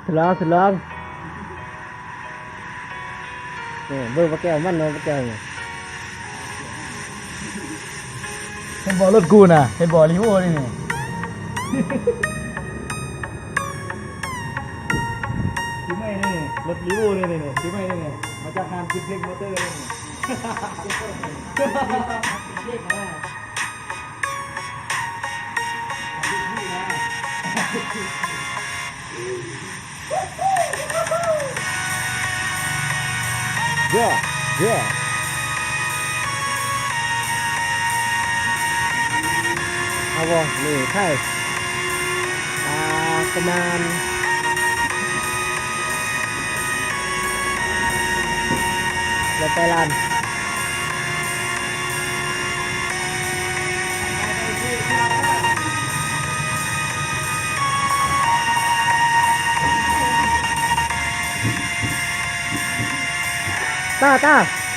ທົດລອງ ທົດລອງ ນີ້ເບິ່ງປາແກ້ວມັນເນາະ ປາແກ້ວນີ້ ເຫັນບໍ່ລົດກູນະ ເຫັນບໍ່ ລີໂອນີ້ ນີ້ ຊື້ໃໝ່ນີ້ ລົດລີໂອນີ້ ນີ້ ຊື້ໃໝ່ນີ້ ມາຈາກຮ້ານ Syntex Motor ນີ້. ເຢ້ ເຢ້ ເອົາບໍ່ ນີ້ໄທ ອ່າ ປະມານ ລົງໄປລານ ຕາ ຕາ.